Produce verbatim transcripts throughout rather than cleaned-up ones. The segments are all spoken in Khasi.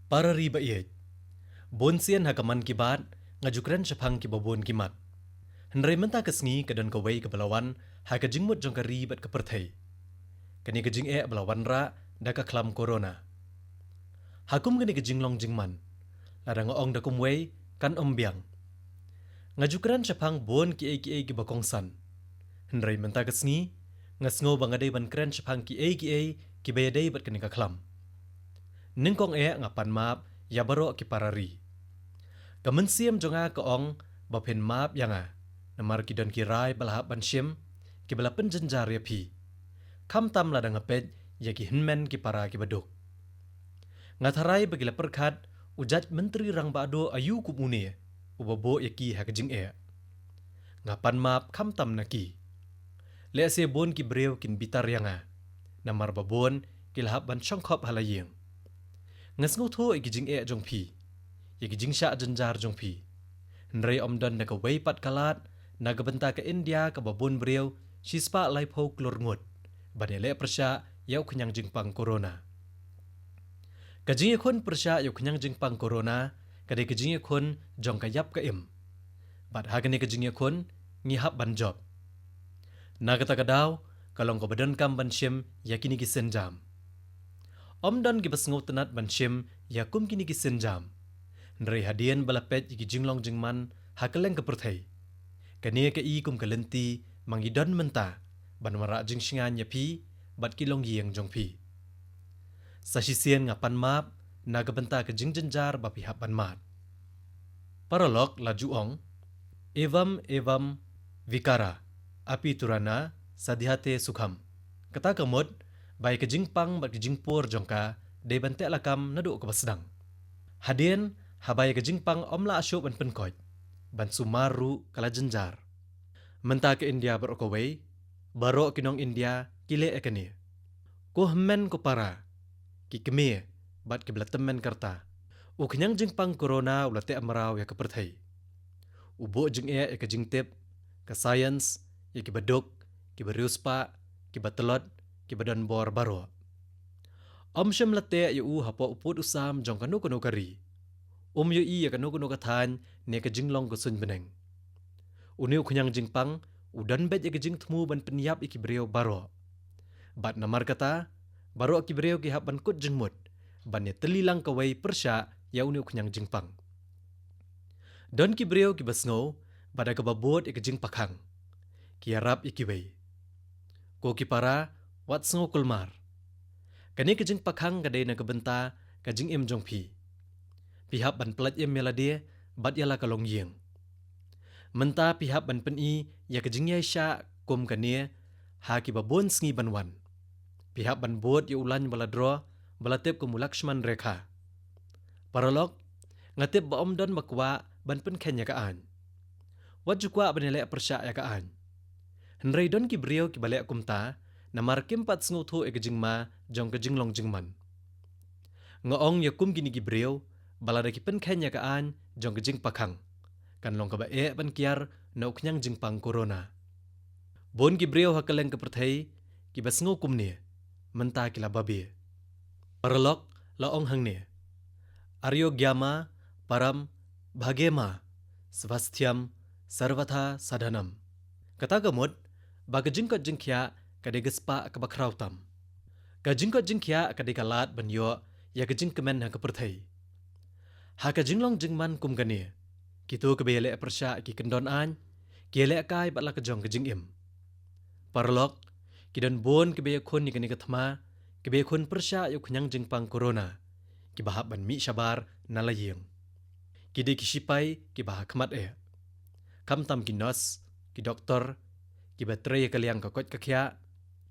Para ri ba ïeit. Bun sien ha ka Mann Ki Baat, nga ju kren shaphang kiba bun ki mat. Hynrei mynta ka sngi ka don kawei kaba la wan, ha ka jingmut jong ka ri bad ka pyrthei. Kane ka jingeh ba la wanrah, da ka khlam corona. Ha kum kane ka jinglong jingman. Lada nga ong da kumwei, kan ym biang. Nga ju kren shaphang bun kiei kiei kiba kongsan. Hynrei mynta ka sngi, nga sngew ba nga dei ban kren shaphang kiei kiei kiba ïadei bad kane ka khlam. Nyngkong eh nga pan map, ïa baroh ki para ri. Ka mynsiem jong nga ka ong, ba phin map ïa nga. Namar ki don ki rai ba la hap ban shim, kiba la pynjynjar ïa phi. Khamtam lada nga peit, ïa ki hynmen ki para kiba duk. Nga tharai ba ki la pyrkhat, u jait myntri rangbah duh aïu kum une, uba buh ïa ki ha ka jingeh. Nga pan map khamtam na ki. Lehse bun ki briew kin bitar ïa nga. Namar ba bun, ki la hap ban shongkhop ha la ïing. Nga sngewthuh ïa ki jingeh jong phi. Ïa ki jingshah jynjar jong phi. Hynrei ym don da kawei pat ka lad, na ka bynta ka India kaba bun briew, shispah laiphew klur ngut. Ban ïaleh pyrshah, ïa u khñiang jingpang corona. Ka jingïakhun pyrshah ïa u khñiang jingpang corona, ka dei ka jingïakhun jong ka ïap ka im. Bad ha kane ka jingïakhun, ngi hap ban jop. Na kata ka daw, ka long kaba donkam ban shim, ïa kine ki sienjam. Ym don kiba sngewtynnad ban shim, ïa kum kine ki sienjam. Hynrei hadien ba la peit ïa ki jinglong jingman, ha kylleng ka pyrthei. Kane ka i kum ka lynti, ma ngi don mynta, ban wanrah jingshngaiñ ïa phi, bad ki longïing jong phi. Sa shisien nga pan map, na ka bynta ka jingjynjar ba phi hap ban mad. Paralok la ju ong, evam evam vikara, api turana, sadhyate sukham. Kata ka mut, ba ïa ka jingpang bad ka jingpur jong ka, dei ban teh lakam naduh kaba sdang. Hadien, haba ïa ka jingpang ym lah shuh ban pynkoit, ban sumar ruh ka la jynjar. Mynta ka India baroh kawei, baroh ki nong India, ki leh ïa kane. Ko hynmen ko para, ki kmie, bad kiba la tymmen ka rta. U khñiang jingpang corona u la teh mraw ïa ka pyrthei. U buh jingeh ïa ka jingtip, ka science, ïa kiba duk, kiba riewspah, kiba tlot, kiba don bor baroh. Ym shym la teh ïa u hapoh u pud u sam jong kano kano ka ri. Um ïohi ïa kano kano ka thaiñ, ne ka jinglong ka suiñ bneng. Une u khñiang jingpang, u don beit ïa ka jingthmu ban pynïap ïa ki briew baroh. Bad namar kata, baroh ki briew ki hap ban kut jingmut, ban ïatylli lang kawei pyrshah ïa une u khñiang jingpang. Don ki briew kiba sngew, ba da kaba bud ïa ka jingpakhang. Ki ïarap ïa kiwei. Ko ki para, wat sngew kulmar. Kane ka jingpakhang ka dei na ka bynta, ka jingim jong phi. Phi hap ban pyllait im ïa lade, bad ïa la ka longïing. Mynta phi hap ban pyni, ïa ka jingïaishah, kum kane, ha kiba bun sngi ban wan. Phi hap ban bud ïa u lain ba la draw, ba la tip kum u Lakshman Rekha. Paralok, nga tip ba ym don ba kwah, ban pynkheiñ ïa ka aiñ. Wat ju kwah ban ïaleh pyrshah ïa ka aiñ. Hynrei don ki briew kiba leh kumta, namar kim pat sngewthuh ïa ka jingma, jong ka jinglong jingman. Nga ong ïa kum kine ki briew, ba lada ki pynkheiñ ïa ka aiñ, jong ka jingpakhang. Kan long kaba eh ban kiar, na u khñiang jingpang corona. Bun ki briew ha kylleng ka pyrthei, kiba sngew kumne, mynta ki la babe. Paralok, la ong hangne. Arogyam param bhagam, svasthyam sarvatha sadhanam. Kata ka mut, ba ka jingkoit jingkhiah, ka dei ka spah kaba khraw tam. Ka jingkoit jingkhiah, ka dei ka lad ban ïoh, ïa ka jingkmen ha ka pyrthei. Ha ka jinglong jingman kum kane, kito kiba ïaleh pyrshah ki kyndon aiñ, ki ïalehkai bad la ka jong ka jingim. Paralok, ki don bun kiba ïakhun ïa kane ka thma, kiba ïakhun pyrshah ïa u khñiang jingpang corona, kiba hap ban mih shabar na la ïing. Ki dei ki shipai, kiba ha khmat eh. Khamtam ki nurse, ki doktor, kiba trei ïa ka liang ka koit ka khiah,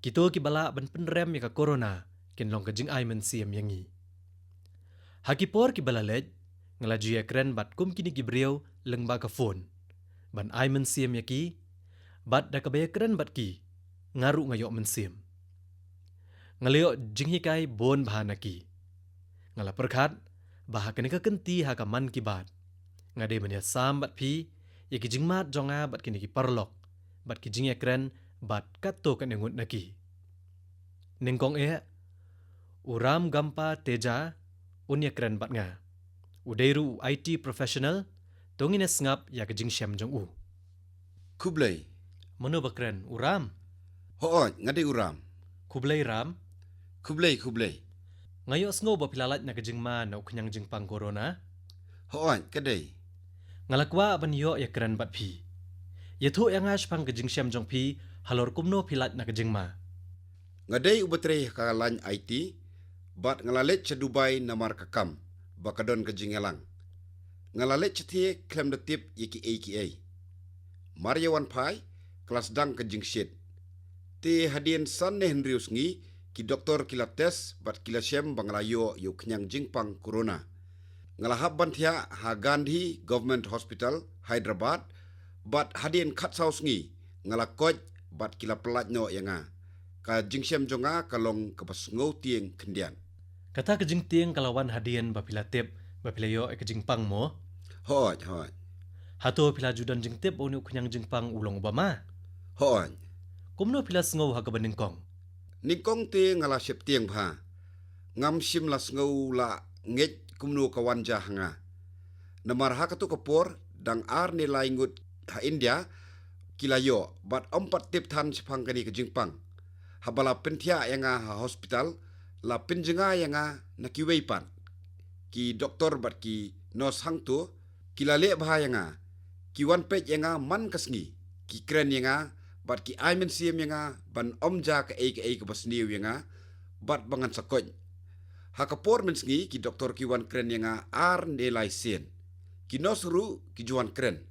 kito kiba lah ban pynrem ïa ka corona, kin long ka jingai mynsiem ïa ngi. Ha ki por kiba la leit, nga la ju ïakren bad kum kine ki briew lyngba ka phone. Ban ai mynsiem ïa ki, bad da kaba ïakren bad ki, nga ruh nga ïoh mynsiem. Nga la ïoh jinghikai bun bha na ki. Nga la pyrkhat, ba ha kane ka kynti ha ka Mann Ki Baat. Nga dei ban ïasam bad phi, ïa ki jingmad jong nga bad kine ki paralok, bad ki jingïakren, bad katto katne ngut na ki. Nyngkong eh, u Ram Gampa Teja, Un ïakren bad nga. U dei ruh u I T professional, to ngin ïa sngap ïa ka jingshem jong u. Khublei. Mano ba kren, u Ram? Hooid, nga dei u Ram. Khublei Ram. Khublei, khublei. Nga ïohsngew ba phi la lait na ka jingma na u khñiang jingpang corona. Hooid, ka dei. Nga la kwah ban ïoh ïakren bad phi. Ïathuh ïa nga shaphang ka jingshem jong phi, halor kumno phi lait na ka jingma. Nga dei uba trei ha ka lain I T, bad nga la leit sha Dubai namar ka kam, ba ka don ka jingïalang. Nga la leit shathie khlem da tip ïa kiei kiei. Mar ïa wan phai, ka la sdang ka jingshit. Te hadien san ne hynriew sngi, ki doktor ki la test, bad ki la shem ba nga la ïoh ïa u khñiang jingpang corona. Nga la hap ban thiah ha Gandhi Government Hospital, Hyderabad, bad hadien khatsaw sngi, nga la koit, bad ki la pyllait noh ïa nga. Ka jingshem jong nga ka long kaba sngewtieng khyndiat. Kata ka jingtieng ka la wan hadien ba phi la tip, ba phi la ïoh ïa ka jingpang mo? Hooid, hooid. Hato phi la ju don jingtip ba une u khñiang jingpang u long uba ma? Hooid. Kumno phi la sngew ha kaba nyngkong? Nyngkong te nga la sheptieng bha. Ngam shym la sngew la ngeit kumno ka wan jia ha nga. Namar ha kato ka por, dang ar ne lai ngut ha India, ki la ïoh, bad ym pat tip than shaphang kane ka jingpang. Haba la pynthiah ïa nga ha hospital, la pynjngai ïa nga na kiwei pat. Ki doktor bad ki nurse hangto, ki la leh bha ïa nga. Ki wan peit ïa nga man ka sngi. Ki kren ïa nga, bad ki ai mynsiem ïa nga, ban ym jia kaei kaei kaba sniew ïa nga, bad ba ngan sa koit. Ha ka por mynsngi, ki doktor ki wan kren ïa nga ar ne lai sien. Ki nurse ruh ki ju wan kren.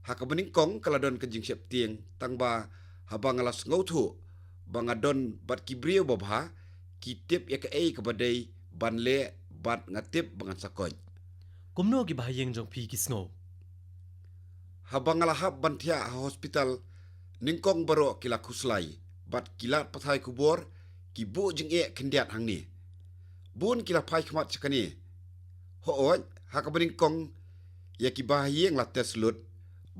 Ha kaba nyngkong ka la don ka jingsheptieng, tang ba haba nga la sngewthuh ba nga don bad ki briew babha, ki tip ïa kaei kaba dei ban leh, bad nga tip ba ngan sa koit. Kumno ki bahaïing jong phi ki sngew? Haba nga la hap ban thiah ha hospital, nyngkong baroh ki la khuslai, bad ki lad pathai khubor, ki buh jingeh khyndiat hangne. Bun ki la phai khmat sha kane. Hooid, ha kaba nyngkong, ïa ki bahaïing la test lut,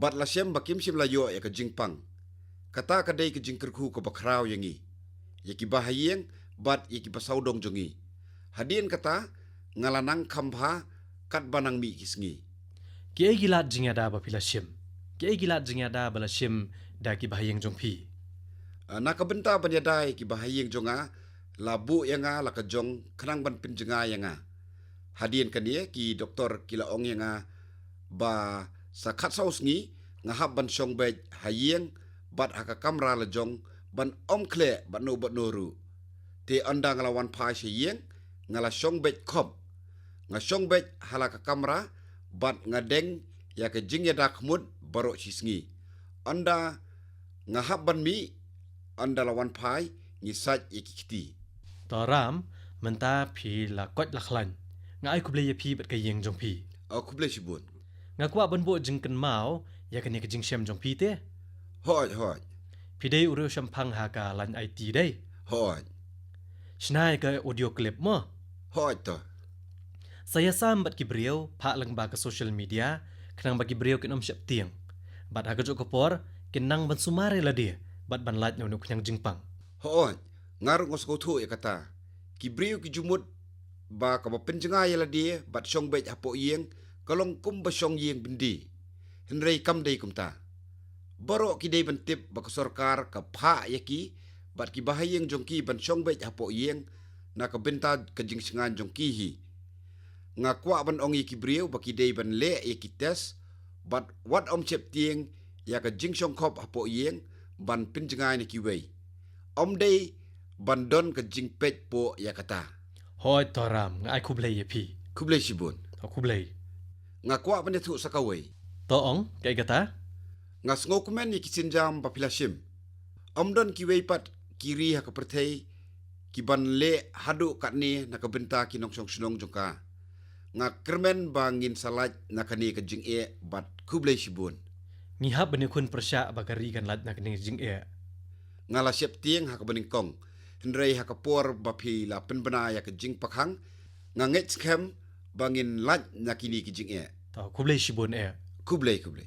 bad la shem ba kim shym la ïoh ïa ka jingpang. Kata ka dei ka jingkyrkhu kaba khraw ïa ngi, ïa ki bahaïing, bad ïa ki basawdong jong ngi. Hadien kata, nga la nang kham bha, katba nang mih ki sngi. Kiei ki lad jingïada ba phi la shim? Kiei ki lad jingïada ba la shim da ki bahaïing jong phi? Ah, na ka bynta ban ïada ïa ki bahaïing jong nga, la buh ïa nga la ka jong khnang ban pynjngai ïa nga. Hadien kane ki doktor ki la ong ïa nga ba sa khatsaw sngi nga hap ban shong beit ha ïing bad ha ka kamra la jong ban ym khleh bad no bad no ruh. Te ynda nga la wan phai sha ïing, nga la shong beit khop. Nga shong beit ha la ka kamra, bad nga deng ïa ka jingïada khmut baroh shi sngi. Ynda nga hap ban mih, ynda la wan phai, ngi sait ïa ki kti. To Ram, mynta phi la koit la khlaiñ. Nga ai khublei ïa phi bad ka ïing jong phi. Oh, khublei shibun. Nga kwah ban buh jingkynmaw ïa kane ka jingshem jong phi te. Hooid, hooid. Phi dei u riewshemphang ha ka lain I T dei? Hooid. Shna ïa ka audio clip mo? Hooid to. Sa ïasam bad ki briew, phah lyngba ka social media, khnang ba ki briew kin ym sheptieng. Bad ha kajuh ka por, kin nang ban sumar ïa lade, bad ban lait na une u khñiang jingpang. Hooid, nga ruh nga sngewthuh ïa kata. Ki briew ki ju mut ba kaba pynjngai ïa lade, bad shong beit hapoh ïing, ka long kumba shong ïing byndi. Hynrei kam dei kumta. Baroh ki dei ban tip ba ka sorkar ka phah ïa ki, bad ki bahaïing jong ki ban shong beit hapoh ïing, na ka bynta ka jingshngaiñ jong ki hi. Nga kwah ban ong ïa ki briew ba ki dei ban leh ïa ki test, bad wat ym sheptieng ïa ka jingshong khop hapoh ïing, ban pynjngai na kiwei. Ym dei ban don ka jingpeit poh ïa kata. Hooid to Ram, nga ai khublei ïa phi. Khublei shibun. To khublei. Nga kwah ban ïathuh sa kawei. To ong, kaei kata? Nga sngewkmen ïa ki sienjam ba phi la shim. Ym don kiwei pat ki ri ha ka pyrthei, ki ban leh haduh katne na ka bynta ki nongshong shnong jong ka. Nga kyrmen ba ngin sa lait na kane ka jingeh bad khublei shibun. Ngi hap ban ïakhun pyrshah ba ka ri kan lait na kane ka jingeh. Nga la sheptieng ha kaba nyngkong. Hynrei ha ka por ba phi la pynbna ïa ka jingpakhang, nga ngeit skhem ba ngin lait na kine ki jingeh. To, khublei shibun eh. Khublei, khublei.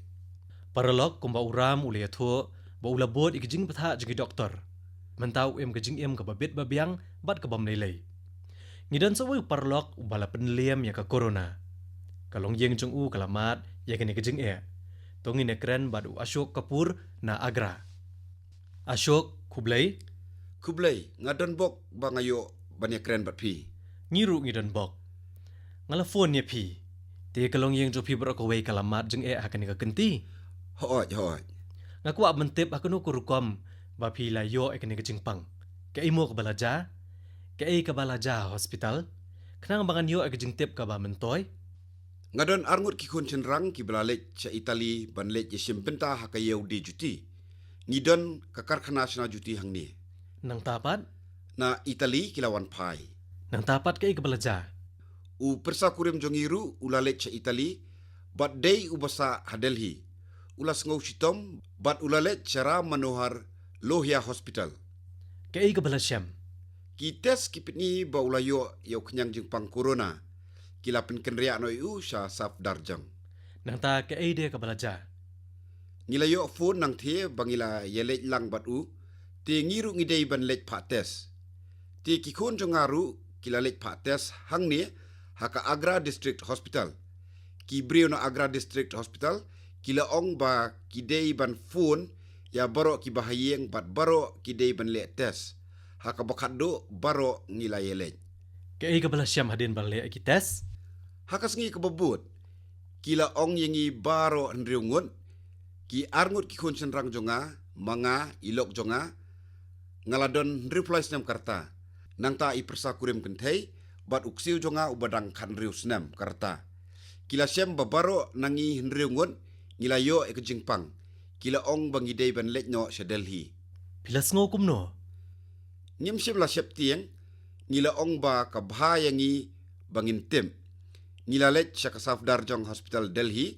Paralok, kumba u Ram u la ïathuh, ba u la bud ïa ka jingbthah jong ki doktor. Mynta u im ka jingim kaba bit ba biang, bad kaba mlei lei. Ngi don sa uwei u paralok uba la pynliem ïa ka corona. Ka longïing jong u ka la mad ïa kane ka jingeh. To ngin ïakren bad u Ashok Kapoor na Agra. Ashok, khublei. Khublei, nga don bok ba nga ïoh ban ïakren bad phi. Ngi ruh ngi don bok. Nga la phone ïa phi. Te ka longïing jong phi baroh kawei ka la mad jingeh ha kane ka kynti? Hooid, hooid. Nga kwah ban tip ha kano ka rukom ba phi la ïoh ïa kane ka jingpang. Kaei mo kaba la jia? Kaei kaba la jia ha hospital? Khnang ba ngan ïoh ïa ka jingtip kaba myntoi. Nga don arngut ki khun shynrang kiba la leit sha Italy ban leit ïashim bynta ha ka ïew die juti. Ngi don ka karkhana shna juti hangne. Nangta pat? Na Italy ki la wan phai. Nangta pat kaei kaba la jia? U pyrsa kurim jong ngi ruh u la leit sha Italy, bad dei uba sah ha Delhi. U la sngew shitom, bad u la leit sha Ram Manohar Lohia Hospital. Kaei kaba la shem? Ki test ki pyni ba u la ïoh ïa u khñiang jingpang corona. Ki la pynkynriah noh ïa u sha Safdarjung. Nangta kaei de kaba la jia? Ngi la ïoh phone nangthie ba ngi la ïaleit lang bad u. Te ngi ruh ngi dei ban leit phah test. Te ki khun jong nga ruh ki la leit phah test hangne ha ka Agra District Hospital. Ki briew na Agra District Hospital ki la ong ba ki dei ban phone ïa baroh kiba ha ïing bad baroh ki dei ban leh test. Ha kaba khatduh baroh ngi la ïaleit. Kaei kaba la shem hadien ba la leh ki test? Ha ka sngi kaba bud, ki la ong ïa ngi baroh hynriew ngut, ki arngut ki khun shynrang jong nga, ma nga, i lok jong nga, nga la don hynriewphew lai snem ka rta. Nangta i pyrsa kurim kynthei bad u ksiew jong nga uba dang khathynriew snem ka rta. Ki la shem ba baroh na ngi hynriew ngut ngi la ïoh ïa ka jingpang. Ki la ong ba ngi dei ban leit noh sha Delhi. Phi la sngew kumno? Ngim shym la sheptieng, ngi la ong ba ka bha ïa ngi ba ngin tip. Ngi la leit sha ka Safdarjung Hospital Delhi,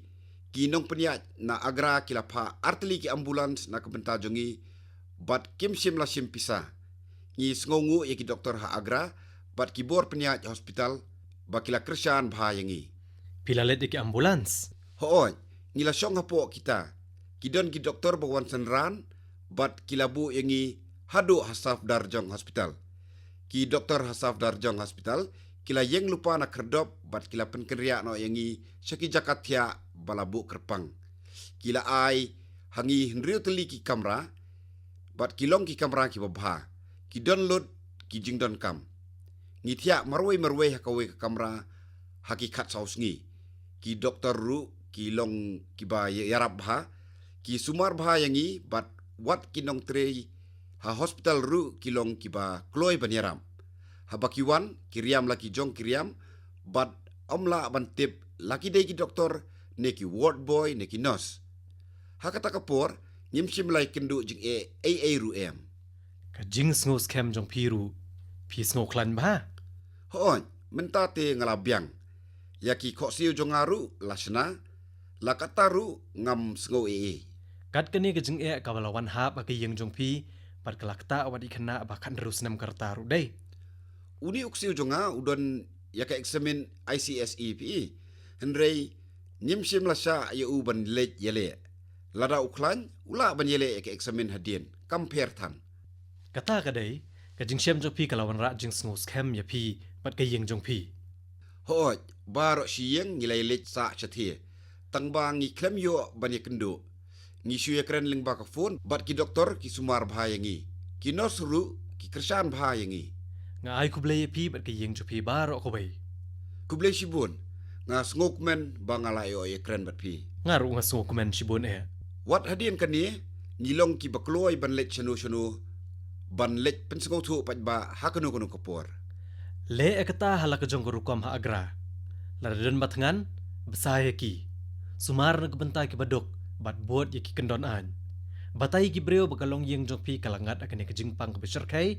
ki nongpynïaid na Agra ki la phah artylli ki ambulance na ka bynta jong ngi, bad kim shym la shim pisa. Ngi sngewnguh ïa ki doktor ha Agra bad ki bor pynïaid hospital ba ki la kyrshan bha ïa ngi. Phi la leit ïa ki ambulance? Hooid, ngi la shong hapoh kita. Ki don ki doktor ba wan synran bad ki la buh ïa ngi haduh ha Safdarjung Hospital. Ki doktor ha Safdarjung Hospital ki la ïeng lypa na khyrdop bad ki la pynkynriah noh ïa ngi sha ki jaka thiah ba la buh kyrpang. Ki la ai ha ngi hynriew tylli ki kamra, bad ki long ki kamra kiba bha. Ki don lut ki jingdonkam. Ngi thiah marwei marwei ha kawei ka kamra ha ki khatsaw sngi. Ki doktor ruh ki long kiba ïarap bha. Ki sumar bha ïa ngi bad wat ki nongtrei ha hospital ruh ki long kiba kloi ban ïarap. Haba ki wan, ki riam la ki jong ki riam, bad ym lah ban tip la ki dei ki doktor, ne ki ward boy, ne ki nurse. Ha kata ka por, ngim shym la ïakynduh jingeh ei ei ruh em. Ka jingsngew skhem jong phi ruh, phi sngew khlaiñ bha? Hooid, mynta te nga la biang. Ïa ki khohsiew jong nga ruh la shna, la katta ruh ngam sngew ei ei. Kat kane ka jingeh kaba la wan hap ha ka ïing jong phi, bad ka la ktah wat i khynnah ba khathynriew snem ka rta ruh dei? Une u ksiew jong nga u don ïa ka eksamin I C S E phi. Hynrei ngim shym la shah ïa u ban leit ïaleh. Lada u khlaiñ, u lah ban ïaleh ïa ka eksamin hadien, kam pher than. Kata ka dei, ka jingshem jong phi ka la wanrah jingsngew skhem ïa phi bad ka ïing jong phi. Hooid, baroh shi ïing ngi la ïaleit sah shathie. Tang ba ngi khlem ïoh ban ïakynduh. Ngi shu ïakren lyngba ka phone bad ki doktor ki sumar bha ïa ngi. Ki nurse ruh ki kyrshan bha ïa ngi. Nga ai khublei ïa phi bad ka ïing jong phi baroh kawei. Khublei shibun. Nga sngewkmen ba nga la ïoh ïakren bad phi. Nga ruh nga sngewkmen shibun eh. Wat hadien kane, ngi long kiba kloi ban leit shano shano, ban leit pynsngewthuh paidbah ha kano kano ka por. Leh ïa kata ha la ka jong ka rukom ha Agra. Lada don ba thngan, bsa ïa ki. Sumar na ka bynta kiba duk, bad bud ïa ki kyndon aiñ. Batai ïa ki briew ba ka longïing jong phi ka la ngat ha kane ka jingpang kaba shyrkhei.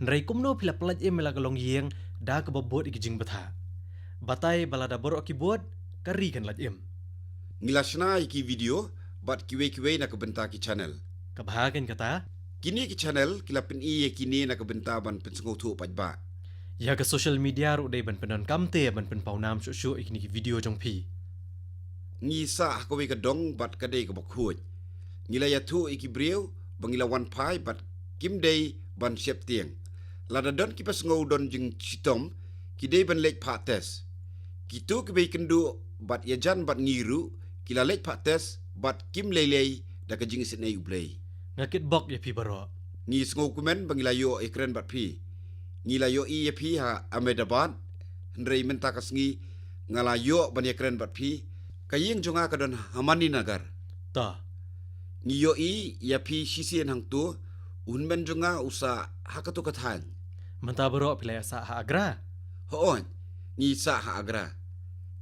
Hynrei kumno phi la pynlait im ïa la ka longïing da kaba bud ïa ki jingbthah. Batai ba lada baroh ki bud, ka ri kan lait im. Ngi la shna ïa ki video bad kiwei kiwei na ka bynta ki channel. Kaba ha kein kata? Kine ki channel ki la pyni ïa kine na ka bynta ban pynsngewthuh paidbah. Ïa ka social media ruh dei ban pyndonkam te ban pynpaw nam shuh shuh ïa kine ki video jong phi. Ngi sah ha kawei ka dong bad ka dei kaba khuid. Ngi la ïathuh ïa ki briew ba ngi la wan phai bad kim dei ban sheptieng. Lada don kiba sngew don jingshitom, ki dei ban leit phah test. Kito kiba ïakynduh bad ïajan bad ngi ruh ki la leit phah test bad kim lei lei da ka jingisynei U Blei. Nga kitbok ïa phi baroh. Ngi sngewkmen ba ngi la ïoh ïakren bad phi. Ngi la ïohi ïa phi ha Ahmedabad, hynrei mynta ka sngi nga la ïoh ban ïakren bad phi. Ka ïing jong nga ka don ha Maninagar. Ta. Ngi ïohi ïa phi shisien hangto, u hynmen jong nga u sah ha kato ka thaiñ. Mynta baroh phi la ïa sah ha Agra? Hooid, ngi sah ha Agra.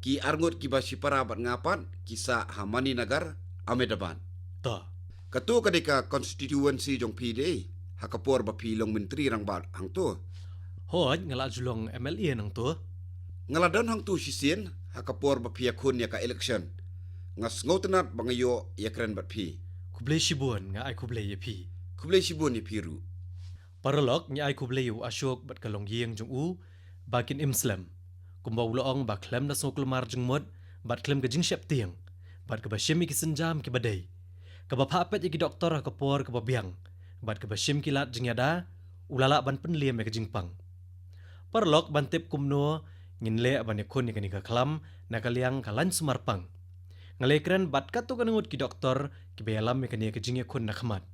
Ki arngut kiba shipara bad nga pat ki sah ha Maninagar, Ahmedabad. Ta. Kato ka dei ka constituency jong phi dei, ha ka por ba phi long myntri rangbah hangto? Hooid, nga la ju long M L A hangto. Nga la don hangto shisien ha ka por ba phi ïakhun ïa ka election. Nga sngewtynnat ba nga ïoh ïakren bad phi. Khublei shibun, nga ai khublei ïa phi. Khublei shibun ïa phi ruh. Paralok, ngi ai khublei ïa u Ashok bad ka longïing jong u ba kin im slem. Kumba u la ong, ba khlem da sngewkulmar jingmut bad khlem ka jingsheptieng, bad kaba shim ïa ki sienjam kiba dei, kaba phah peit ïa ki doktor ha ka por kaba biang, bad kaba shim ki lad jingïada, u la lah ban pynliem ïa ka jingpang. Paralok, ban tip kumno ngin leh ban ïakhun ïa kane ka khlam na ka liang ka lain sumar pang, nga la ïakren bad katto katne ngut ki doktor kiba ïalam ïa kane ka jingïakhun na khmat.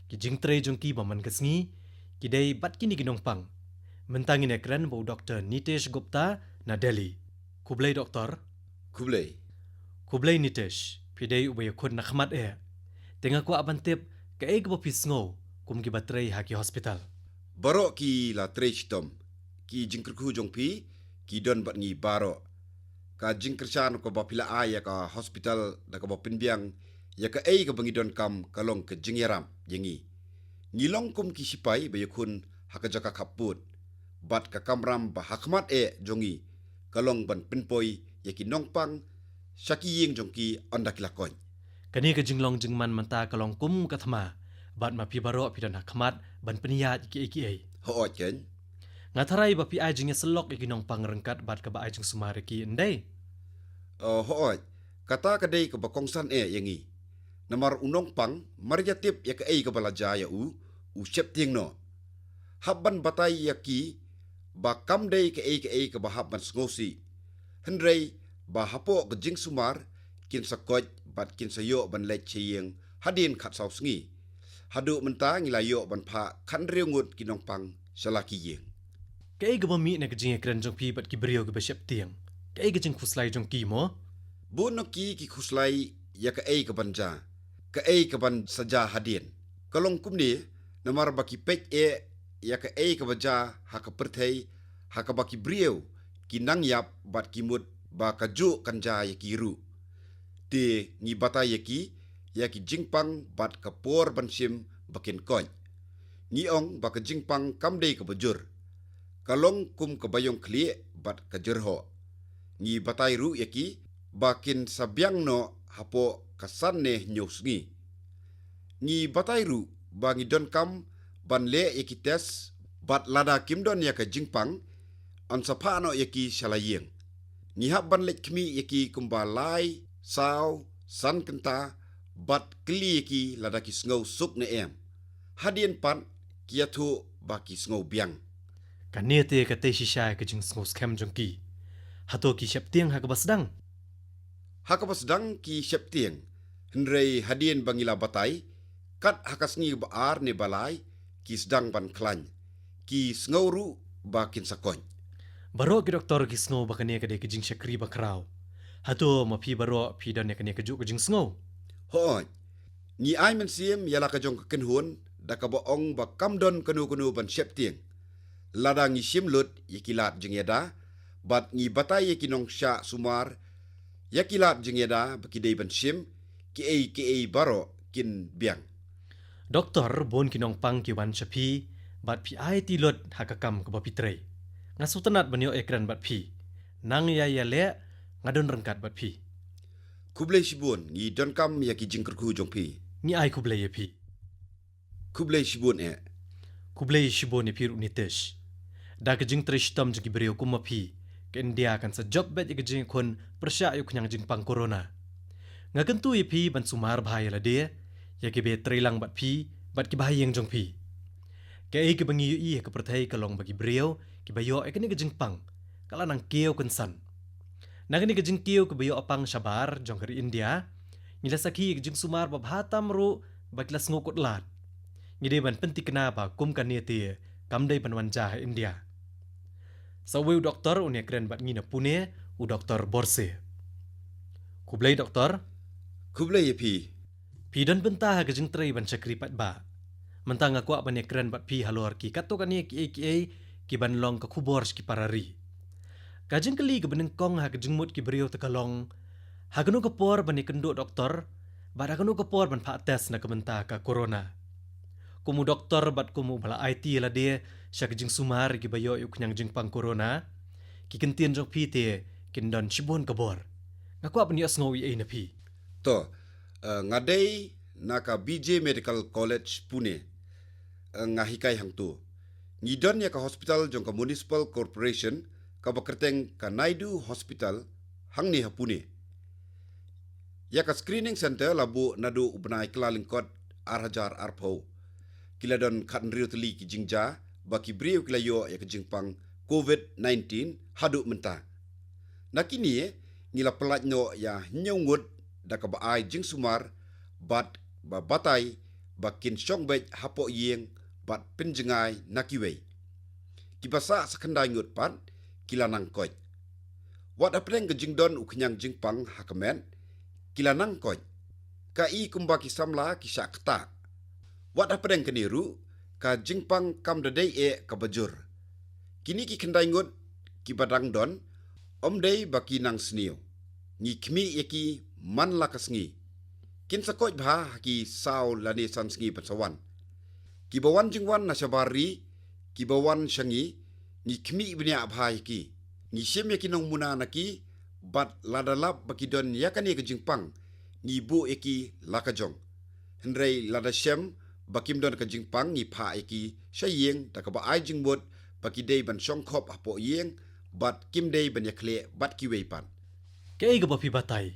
Ki jingtrei jong ki ba man ka sngi ki dei bad kine ki nongpang. Mynta ngin ïakren bad u Doktor Nitesh Gupta na Delhi. Khublei, Doktor. Khublei. Khublei Nitesh, phi dei uba ïakhun na khmat eh. Te nga kwah ban tip kaei kaba phi sngew kum kiba trei ha ki hospital. Baroh ki la trei shitom. Ki jingkyrkhu jong phi ki don bad ngi baroh. Ka jingkyrshan kaba phi la ai ïa ka hospital da kaba pynbiang ïa kaei kaba ngi donkam ka long ka jingïarap ïa ngi. Ngi long kum ki sipai ba ïakhun ha ka jaka khappud, bad ka kamram ba ha khmat eh jong ngi ka long ban pynpoi ïa ki nongpang sha ki ïing jong ki ynda ki la koit. Kane ka jinglong jingman mynta ka long kum ka thma, bad ma phi baroh phi don ha khmat ban pynïaid ïa kiei kiei. Hooid keiñ. Nga tharai ba phi ai jingïasyllok ïa ki nongpang ryngkat bad kaba ai jingsumar ïa ki, ym dei? Eh, hooid. Kata ka dei kaba kongsan eh ïa ngi. Namar u nongpang mar ïa tip ïa kaei kaba la jia ïa u, u sheptieng noh. Hap ban batai ïa ki ba kam dei kaei kaei kaba hap ban sngewsih, hynrei ba hapoh ka jingsumar kin sa koit bad kin sa ïoh ban leit sha ïing hadien khatsaw sngi. Haduh mynta ngi la ïoh ban phah khathynriew ngut ki nongpang sha la ki ïing. Kaei kaba mih na ka jingïakren jong phi bad ki briew kiba sheptieng? Kaei ka jingkhuslai jong ki mo? Bun na ki ki khuslai ïa kaei kaban jia, kaei kaban sa jia hadien. Ka long kumne, namar ba ki peit eh ïa kaei kaba jia ha ka pyrthei, ha kaba ki briew ki nang ïap bad ki mut ba kajuh kan jia ïa ki ruh. Te ngi batai ïa ki ïa ki jingpang bad ka por ban shim ba kin koit. Ngi ong ba ka jingpang kam dei kaba jur, ka long kum kaba ïong khlieh bad ka jyrhoh. Ngi batai ruh ïa ki ba kin sa biang noh hapoh ka san ne hynñiew sngi. Ngi batai ruh ba ngi donkam ban leh ïa ki test, bad lada kim don ïa ka jingpang, yn sa phah noh ïa ki sha la ïing. Ngi hap ban leit khmih ïa ki kumba lai, saw, san kynta, bad kylli ïa ki lada ki sngew suk ne em. Hadien pat ki ïathuh ba ki sngew biang. Kane te ka tei shisha ïa ka jingsngew skhem jong ki. Hato ki sheptieng ha kaba sdang? Ha kaba sdang ki sheptieng, hynrei hadien ba ngi la batai, kat ha ka sngi ba ar ne ba lai, ki sdang ban khlaiñ. Ki sngew ruh ba kin sa koit. Baroh ki doktor ki sngew ba kane ka dei ka jingshakri bakhraw. Hato ma phi baroh phi don ïa kane kajuh ka jingsngew? Hooid. Ngi ai mynsiem ïa la ka jong ka kynhun da kaba ong ba kam don kano kano ban sheptieng. Lada ngi shim lut ïa ki lad jingïada, bad ngi batai ïa ki nongshah sumar ïa ki lad jingïada ba ki dei ban shim, kiei kiei baroh kin biang. Doktor, bun ki nongpang ki wan sha phi bad phi aiti lut ha ka kam kaba phi trei. Nga sngewtynnat ban ïoh ïakren bad phi. Nang ïa ïaleh, nga don ryngkat bad phi. Khublei shibun, ngi donkam ïa ki jingkyrkhu jong phi. Ngi ai khublei ïa phi. Khublei shibun eh. Khublei shibun ïa phi ruh Nitesh. Da ka jingtrei shitom jong ki briew kum ma phi, ka India kan sa jop beit ïa ka jingïakhun pyrshah ïa u khñiang jingpang corona. Nga kyntu ïa phi ban sumar bha ïa lade, ïa kiba trei lang bad phi bad kiba ha ïing jong phi. Kaei kaba ngi ïohi ha ka pyrthei ka long ba ki briew kiba ïoh ïa kane ka jingpang, ka la nang kiew kynsan. Na kane ka jingkiew kaba ïoh apang shabar jong ka ri India, ngi la sakhi ïa ka jingsumar ba bha tam ruh ba ki la sngew kut lad. Ngi dei ban pynthikna ba kum kane te kam dei ban wan jia ha India. Sa uwei u doktor u ïakren bad ngi na Pune, u Doktor Borse. Khublei doktor. Khublei ïa phi. Phi don bynta ha ka jingtrei ban shakri paidbah. Mynta nga kwah ban ïakren bad phi halor ki katto katne kiei kiei ki ban long ka khubor sha ki para ri. Ka jingkylli kaba nyngkong ha ka jingmut ki briew te ka long, ha kano ka por ban ïakynduh doktor, bad ha kano ka por ban phah test na ka bynta ka corona. Kum u doktor bad kum uba la aiti ïa lade sha ka jingsumar ïa kiba ïoh ïa u khñiang jingpang corona, ki kyntien jong phi te kin don shibun ka bor. Nga kwah ban ïohsngew ei ei na phi. To, eh, nga dei na ka B J Medical College Pune. Eh, nga hikai hangto. Ngi don ïa ka hospital jong ka Municipal Corporation kaba kyrteng ka Naidu Hospital hangne ha Pune. Ïa ka screening center la buh naduh u bnai Kyllalyngkot ar hajar arphew. Ki la don khathynriew tylli ki jingjia ba ki briew ki la ïoh ïa ka jingpang covid nineteen haduh mynta. Na kine ngi la pyllait noh ïa hynñiew ngut da kaba ai jingsumar bad ba batai ba kin shong beit hapoh ïing bad pynjngai na kiwei. Kiba sah sa khyndai ngut pat ki la nang koit. Wat hapdeng ka jingdon u khñiang jingpang ha ka met, ki la nang koit. Ka i kumba ki samla ki shah ktah. Wat hapdeng kane ruh, ka jingpang kam da dei eh kaba jur. Kine ki khyndai ngut kiba dang don, ym dei ba ki nang sniew. Ngi khmih ïa ki man la ka sngi. Kin sa koit bha ha ki saw lane san sngi ban sa wan. Kiba wan jingwan na shabar ri, kiba wan sha ngi, ngi khmih bniah bha ïa ki. Ngi shim ïa ki nongmuna na ki, bad lada lap ba ki don ïa kane ka jingpang, ngi buh ïa ki la ka jong. Hynrei lada shem ba kim don ka jingpang, ngi phah ïa ki sha ïing da kaba ai jingmut ba ki dei ban shong khop hapoh ïing bad kim dei ban ïakhleh bad kiwei pat. Kaei kaba phi batai?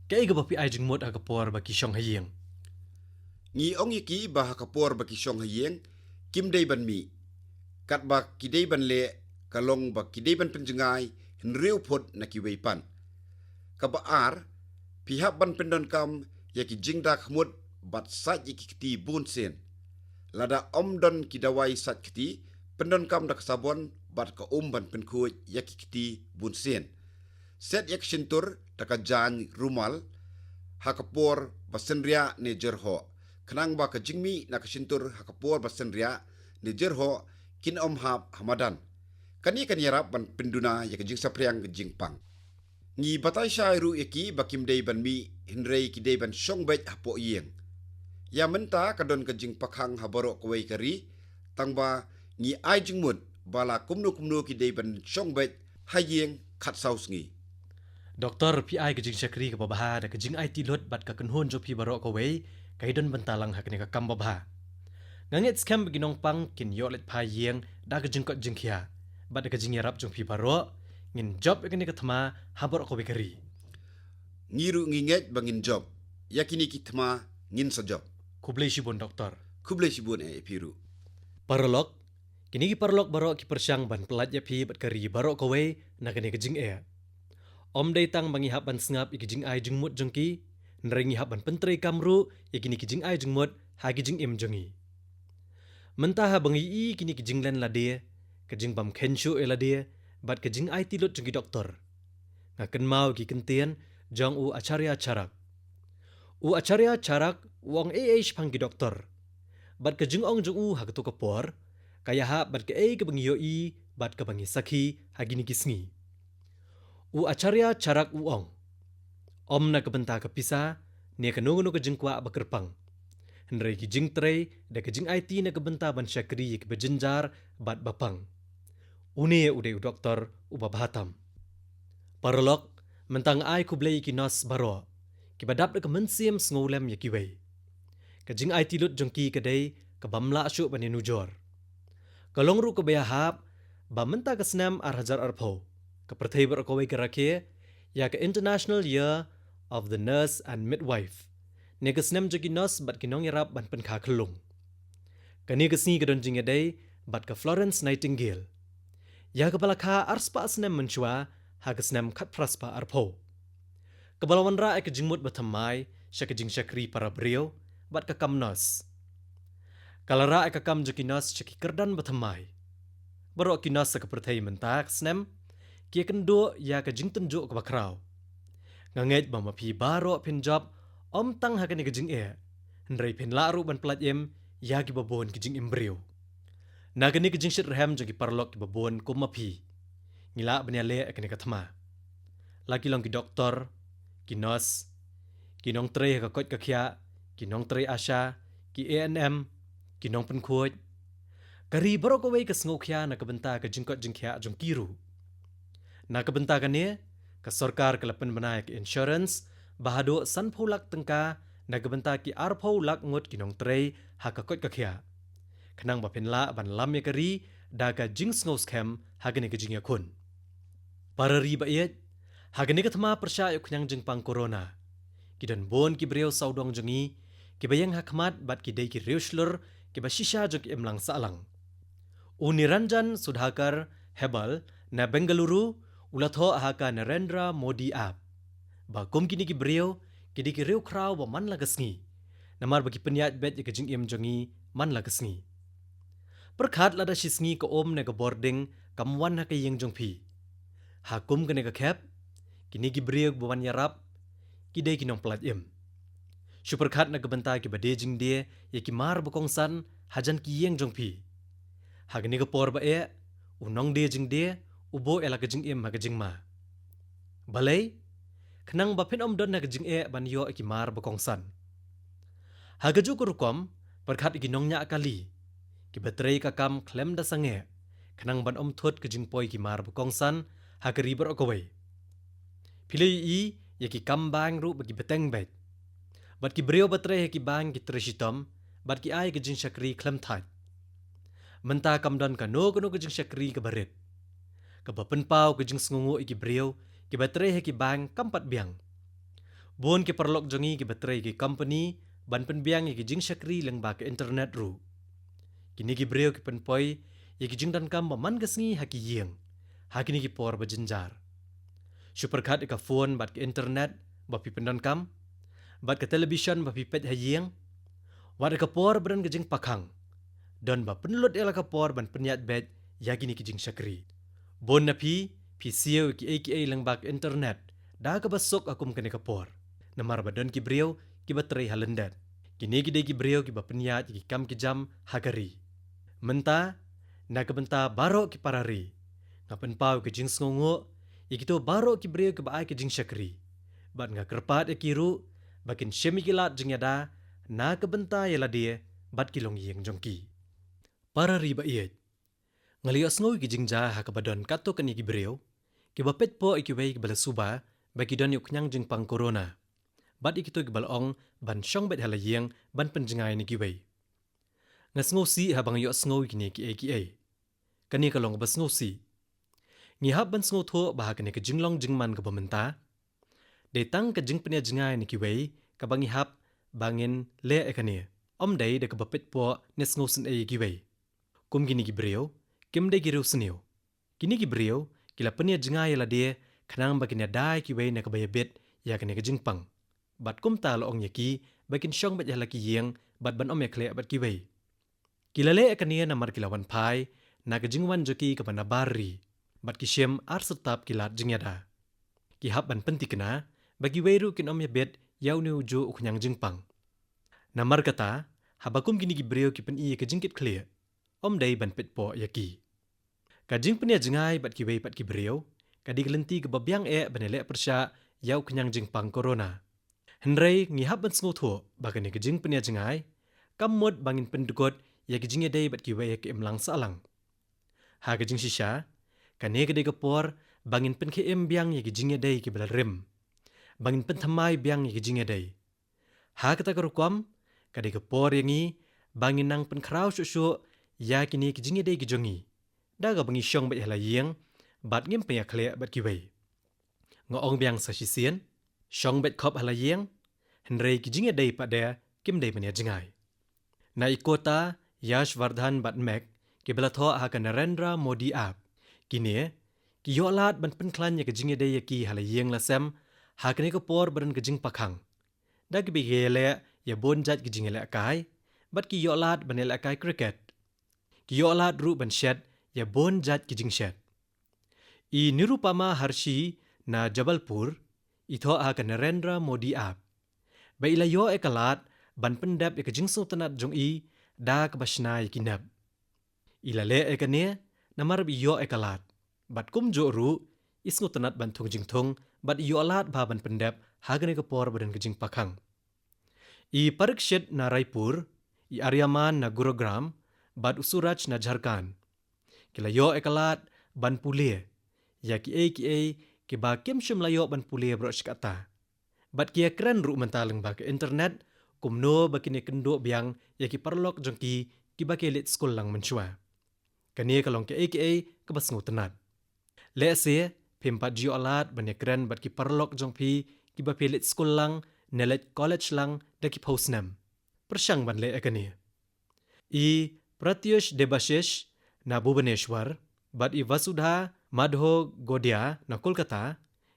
Kaei kaba phi ai jingmut ha ka por ba ki shong ha ïing? Ngi ong ïa ki ba ha ka por ba ki shong ha ïing, kim dei ban mih. Katba ki dei ban leh, ka long ba ki dei ban pynjngai hynriew phut na kiwei pat. Kaba ar, phi hap ban pyndonkam ïa ki jingda khmut bad sait ïa ki kti bun sien. Lada ym don ki dawai sait kti, pyndonkam da ka sabon bad ka um ban pynkhuid ïa ki kti bun sien. Set ïa ka shyntur da ka jaiñ rumal ha ka por ba synriah ne jyrhoh, khnang ba ka jingmih na ka shyntur ha ka por ba synriah ne jyrhoh kin ym hap ha madan. Kane kan ïarap ban pynduna ïa ka jingsaphriang ka jingpang. Ngi batai shai ruh ïa ki ba kim dei ban mih, hynrei ki dei ban shong beit hapoh ïing. Ïa mynta ka don ka jingpakhang ha baroh kawei ka ri, tangba ngi ai jingmut ba la kumno kumno ki dei ban shong beit ha ïing khatsaw sngi. Doktor, phi ai ka jingshakri kaba bha da ka jingaiti lut bad ka kynhun jong phi baroh kawei, ka i don bynta lang ha kane ka kam babha. Nga ngeit skhem ba ki nongpang kin ïoh leit phai ïing da ka jingkoit jingkhiah. Bad da ka jingïarap jong phi baroh, ngin jop ïa kane ka thma ha baroh kawei ka ri. Ngi ruh ngi ngeit ba ngin jop. Ïa kine ki thma ngin sa jop. Khublei shibun doktor. Khublei shibun eh ïa phi ruh. Paralok, kine ki paralok baroh ki pyrshang ban pyllait ïa phi bad ka ri baroh kawei na kane ka jingeh. Ym dei tang ba ngi hap ban sngap ïa ki jingai jingmut jong ki, hynrei ngi hap ban pyntreikam ruh ïa kine ki jingai jingmut ha ki jingim jong ngi. Mynta haba ngi ïohi kine ki jinglen lade, ka jingbym kheiñ shuh ïa lade, bad ka jingaiti lut jong ki doktor, nga kynmaw ki kyntien jong u Acharya Charak. U Acharya Charak u ong ei ei shaphang ki doktor. Bad ka jingong jong u ha kato ka por ka ïahap bad kaei kaba ngi ïohi bad kaba ngi sakhi ha kine ki sngi. U Acharya Charak u ong, ym na ka bynta ka pisa ne kano kano ka jingkwah ba kyrpang, hynrei ki jingtrei da ka jingaiti na ka bynta ban shakri ïa kiba jynjar bad ba pang. Une u dei u doktor uba bha tam. Paralok, mynta nga ai khublei ïa ki nos baroh kiba dap da ka mynsiem sngewlem ïa kiwei. Ka jingaiti lut jong ki ka dei kabym lah shuh ban ïanujor. Ka long ruh kaba ïahap ba mynta ka snem ar hajar arphew, ka pyrthei baroh kawei ka rakhe ïa ka International Year of the Nurse and Midwife, ne ka snem jong ki nos bad ki nongïarap ban pynkha khyllung. Kane ka sngi ka don jingïadei bad ka Florence Nightingale. Ïa kaba la kha arspah snem mynshuwa, ha ka snem khatphra spah arphew. Kaba la wanrah ïa ka jingmut bathymmai sha ka jingshakri para briew bad ka kam nurse. Ka la rah ïa ka kam jong ki nurse sha ki kyrdan bathymmai. Baroh ki nurse ha ka pyrthei mynta ka snem ki ïakynduh ïa ka jingtynjuh kaba khraw. Nga ngeit ba ma phi baroh phin jop, ym tang ha kane ka jingeh, hynrei phin lah ruh ban pyllait im ïa kiba bun ki jingim briew. Na kane ka jingshit rhem jong ki paralok kiba bun kum ma phi, ngi lah ban ïaleh ïa kane ka thma. La ki long ki doktor, ki nurse, ki nongtrei ha ka koit ka khiah, ki nongtrei ASHA, ki ANM, ki nongpynkhuid. Ka ri baroh kawei ka sngewkhia na ka bynta ka jingkoit jingkhiah jong ki ruh. Na ka bynta kane, ka sorkar ka la pynbna ïa ka insurance ba haduh sanphew lak tyngka na ka bynta ki arphew lak ngut ki nongtrei ha ka koit ka khiah, khnang ba phin lah ban lam ïa ka ri da ka jingsngew skhem ha kane ka jingïakhun. Para ri ba ïeit, ha kane ka thma pyrshah ïa u khñiang jingpang corona, ki don bun ki briew sawdong jong ngi kiba ïeng ha khmat bad ki dei ki riewshlur kiba shisha jong ka imlang sahlang. U Niranjan Sudhakar Hebbar na Bengaluru u la thoh ha ka Narendra Modi app ba kum kine ki briew ki dei ki riewkhraw ba man la ka sngi, namar ba ki pynïaid beit ïa ka jingim jong ngi man la ka sngi. Pyrkhat, lada shi sngi ka um ne ka bording kam wan ha ka ïing jong phi, ha kum kane ka khep, kine ki briew ba wan ïarap ki dei ki nongpyllait im. Shu pyrkhat na ka bynta kiba die jingdie ïa ki mar ba kongsan hajan ki ïing jong phi. Ha kane ka por ba eh, u nongdie jingdie u buh ïa la ka jingim ha ka jingma. Balei? Khnang ba phin ym don ha ka jingeh ban ïoh ïa ki mar ba kongsan. Ha kajuh ka rukom, pyrkhat ïa ki nongñiah kali kiba trei ka kam khlem da sangeh, khnang ban ym thut ka jingpoi ki mar ba kongsan ha ka ri baroh kawei. Phi la ïohi ïa ki kam bank ruh ba ki bteng beit, bad ki briew ba trei ha ki bank ki trei shitom bad ki ai ka jingshakri khlem thait. Mynta kam don kano kano ka jingshakri kaba rit. Kaba pynpaw ka jingsngewnguh ïa ki briew kiba trei ha ki bank kam pat biang. Bun ki paralok jong ngi kiba trei ha ki company ban pynbiang ïa ki jingshakri lyngba ka internet ruh. Kine ki briew ki pynpoi ïa ki jingdonkam ba man ka sngi ha ki ïing ha kine ki por ba jynjar. Shu pyrkhat ïa ka phone bad ka internet ba phi pyndonkam, bad ka television ba phi peit ha ïing, wat ïa ka por ba don ka jingpakhang, don ba pynlut ïa la ka por ban pynïaid beit ïa kine ki jingshakri. Bun na phi, phi siew ïa kiei kiei lyngba ka internet da kaba suk ha kum kane ka por, namar ba don ki briew kiba trei ha lyndet. Kine ki dei ki briew kiba pynïaid ïa ki kam ki jam ha ka ri. Mynta, na ka bynta baroh ki para ri, nga pynpaw ka jingsngewnguh ïa kito baroh ki briew kiba ai ka jingshakri, bad nga kyrpad ïa ki ruh ba kin shim ïa ki lad jingïada na ka bynta ïa lade bad ki longïing jong ki. Para ri ba ïeit, nga la ïohsngew ïa ki jingjia ha kaba don katto katne ki briew kiba peit poh ïa kiwei kiba la suba ba ki don ïa u khñiang jingpang corona, bad ïa kito kiba la ong ban shong beit ha la ïing ban pynjngai na kiwei. Nga sngewsih haba nga ïohsngew ïa kine kiei kiei. Kane ka long kaba sngewsih. Ngi hap ban sngewthuh ba ha kane ka jinglong jingman kaba mynta, dei tang ka jingpynïaid jngai na kiwei kaba ngi hap ba ngin leh ïa kane, ym dei da kaba peit poh ne sngewsynei ïa kiwei. Kum kine ki briew kim dei ki riewsniew. Kine ki briew ki la pynïaid jngai ïa lade khnang ba kin ïada ïa kiwei na kaba ïabit ïa kane ka jingpang. Bad kumta la ong ïa ki ba kin shong beit ha la ki ïing bad ban ym ïakhleh bad kiwei. Ki la leh ïa kane namar ki la wan phai na ka jingwan jong ki kaba nabar ri, bad ki shim ar syrtap ki lad jingïada. Ki hap ban pynthikna ba kiwei ruh kin ym ïabit ïa une ujuh u khñiang jingpang. Namar kata, haba kum kine ki briew ki pyni ïa ka jingkitkhlieh, ym dei ban peit poh ïa ki. Ka jingpynïaid jngai bad kiwei pat ki briew ka dei ka lynti kaba biang eh ban ïaleh pyrshah ïa u khñiang jingpang corona. Hynrei ngi hap ban sngewthuh ba kane ka jingpynïaid jngai kam mut ba ngin pyndkut ïa ka jingïadei bad kiwei ha ka imlang sahlang. Ha ka jingshisha, kane ka dei ka por ba ngin pynkhie im biang ïa ka jingïadei kiba la rim, ba ngin pynthymmai biang ïa ka jingïadei. Ha kata ka rukom, ka dei ka por ïa ngi ba ngin nang pynkhraw shuh shuh ïa kine ki jingïadei ki jong ngi da kaba ngi shong beit ha la ïing bad ngim pynïakhleh bad kiwei. Nga ong biang sa shisien, shong beit khop ha la ïing, hynrei ki jingïadei pat de kim dei ban ïaid jngai. Na i Kota, Yash Vardhan bad Meg kiba la thoh ha ka Narendra Modi app, Kine ki ïoh lad ban pynkhlaiñ ïa ka jingïadei ïa ki ha la ïing la sem ha kane ka por ba don ka jingpakhang, da kiba ïaleh ïa bun jait ki jingïalehkai, bad ki ïoh lad ban ïalehkai cricket. Ki ïoh lad ruh ban shet ïa bun jait ki jingshet. I Nirupama Harshi na Jabalpur i thoh ha ka Narendra Modi app ba i la ïoh ïa ka lad ban pyndep ïa ka jingsngewtynnat jong i da kaba shna ïa ki nep. I la leh ïa kane namar ba i ïoh ïa ka lad, bad kumjuh ruh i sngewtynnat ban thung jingthung bad i ïoh lad bha ban pyndep ha kane ka por ba don ka jingpakhang. I Parikshit na Raipur, i Aryaman na Gurugram, bad u Suraj na Jharkhand, ki la ïoh ïa ka lad ban pule ïa kiei kiei kiba kim shym la ïoh ban pule baroh shi katta, bad ki ïakren ruh mynta lyngba ka internet kumno ba kin ïakynduh biang ïa ki paralok jong ki kiba ki leit skul lang mynshuwa. Kane ka long kiei kiei kaba sngewtynnat. Lehse phim pat ju ïoh lad ban ïakren bad ki paralok jong phi kiba phi leit skul lang ne leit college lang da ki phew snem, pyrshang ban leh ïa kane. I Pratyush Debashish na Bhubaneswar bad i Vasudha Madhogodia na Kolkata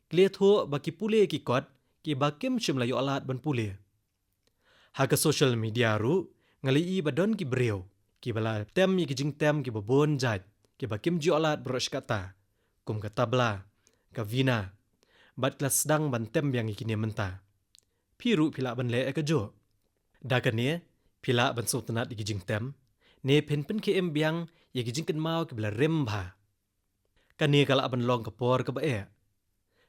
ki la ïathuh ba ki pule ïa ki kot kiba kim shym la ïoh lad ban pule. Ha ka social media ruh nga la ïohi ba don ki briew kiba la tem ïa ki jingtem kiba bun jait kiba kim ju ïoh lad baroh shi katta, kum ka tabla, ka veena, bad ki la sdang ban tem biang ïa kine mynta. Phi ruh phi lah ban leh ïa kajuh. Da kane phi lah ban sngewtynnat ïa ki jingtem ne phin pynkhie im biang ïa ki jingkynmaw kiba la rim bha. Kane ka lah ban long ka por kaba eh,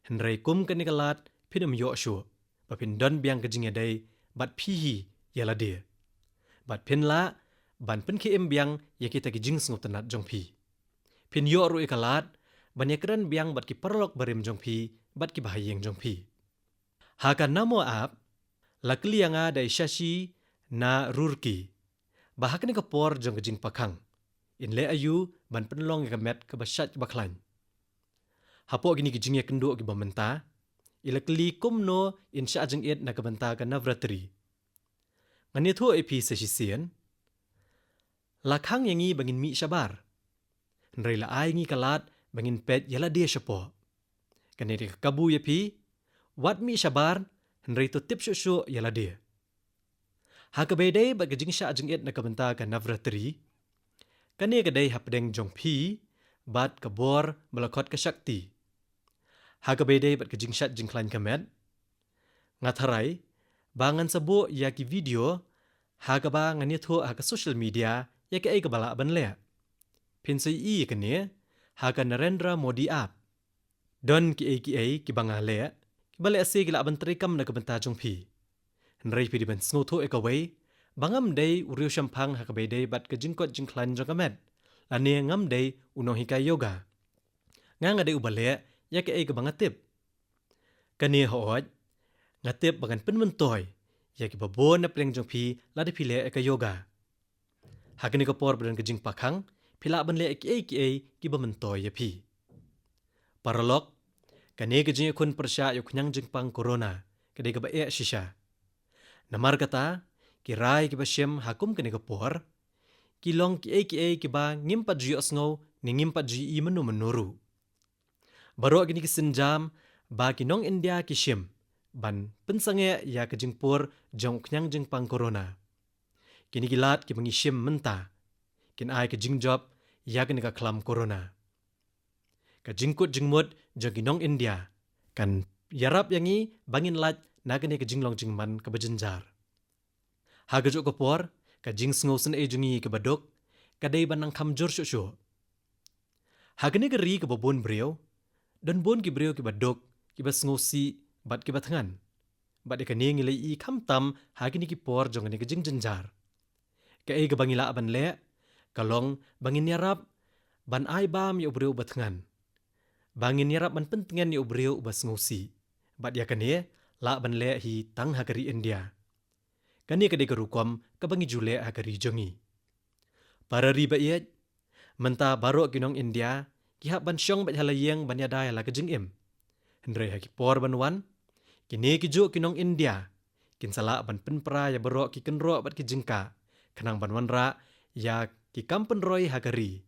hynrei kum kane ka lad phin ym ïoh shuh ba phin don biang ka jingïadei bad phi hi ïa lade, bad phin lah ban pynkhie im biang ïa kita ki jingsngewtynnat jong phi. Phin ïoh ruh ïa ka lad ban ïakren biang bad ki paralok barim jong phi bad kiba ha ïing jong phi. Ha ka Namo app la kylli ïa nga da i Shashi na Roorkee ba ha kane ka por jong ka jingpakhang in leh aïu ban pynlong ïa ka met kaba shait kaba khlaiñ. Hapoh kine ki jingïakynduh kiba mynta i la kylli kumno in shah jingit na ka bynta ka Navratri. Ngan ïathuh ïa phi sa shisien. La khang ïa ngi ba ngin mih shabar, hynrei la ai ngi ka lad ba ngin peit ïa lade shapoh. Kane dei ka kabu ïa phi, wat mih shabar, hynrei to tip shuh shuh ïa lade. Ha kaba ïadei bad ka jingshah jingit na ka bynta ka Navratri, kane ka dei hapdeng jong phi bad ka bor ba la khot ka shakti. Ha kaba ïadei bad ka jingshait jingkhlaiñ ka met, nga tharai ba ngan sa buh ïa ki video ha kaba ngan ïathuh ha ka social media ïa kaei kaba lah ban leh. Phin sa ïohi ïa kane ha ka Narendra Modi app. Don kiei kiei kiba nga leh kiba lehse ki lah ban treikam na ka bynta jong phi. Hynrei phi dei ban sngewthuh ïa kawei, ba ngam dei u riewshemphang ha kaba ïadei bad ka jingkoit jingkhlaiñ jong ka met, lane ngam dei u nonghikai yoga. Nga nga dei uba leh ïa kaei kaba nga tip. Kane hooid, nga tip ba ngan pynmyntoi ïa kiba bun na pdeng jong phi lada phi leh ïa ka yoga. Ha kane ka por ba don ka jingpakhang phi lah ban leh kiei kiei kiba myntoi ïa phi. Paralok, kane ka jingïakhun pyrshah ïa u khñiang jingpang corona ka dei kaba eh shisha. Namar kata, ki rai kiba shim ha kum kane ka por ki long kiei kiei kiba ngim pat ju ïohsngew ne ngim pat ju ïohi mynno mynno ruh. Baroh kine ki sienjam ba ki nong India ki shim ban pynsangeh ïa ka jingpur jong u khñiang jingpang corona. Kine ki lad kiba ngi shim mynta kin ai ka jingjop ïa kane ka khlam corona. Ka jingkut jingmut jong ki nong India kan ïarap ïa ngi ba ngin lait na kane ka jinglong jingman kaba jynjar. Ha kajuh ka por, ka jingsngewsynei jong ngi kaba duk ka dei ban nang kham jur shuh shuh. Ha kane ka ri kaba bun briew, don bun ki briew kiba duk, kiba sngewsih bad kiba thngan. Bad ïa kane ngi la ïohi khamtam ha kine ki por jong kane ka jingjynjar. Kaei kaba ngi lah ban leh ka long ba ngin ïarap ban ai bam ïa u briew uba thngan, ba ngin ïarap ban pyntngen ïa u briew uba sngewsih. Bad ïa kane lah ban leh hi tang ha ka ri India. Kane ka dei ka rukom kaba ngi ju leh ha ka ri jong ngi. Para ri ba ïeit, mynta baroh ki nong India ki hap ban shong beit ha la ïing ban ïada ïa la ka jingim. Hynrei ha ki por ban wan, kine kijuh ki nong India kin sa lah ban pynpra ïa baroh ki kynroh bad ki jingkah khnang ban wanrah ïa ki kam pynroi ha ka ri,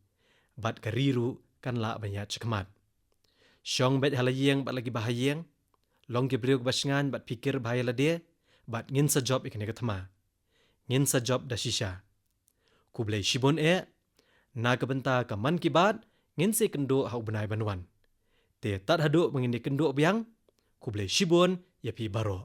bad ka ri ruh kan lah ban ïaid shakhmat. Shong beit ha la ïing bad la ki bahaïing, long ki briew kiba shngaiñ bad phikir bha ïa lade, bad ngin sa jop ïa kane ka thma. Ngin sa jop da shisha. Khublei shibun eh, na ka bynta ka Mann Ki Baat, ngin sa ïakynduh ha u bnai ban wan. Te tad haduh ba ngin ïakynduh biang, khublei shibun ïa phi baroh.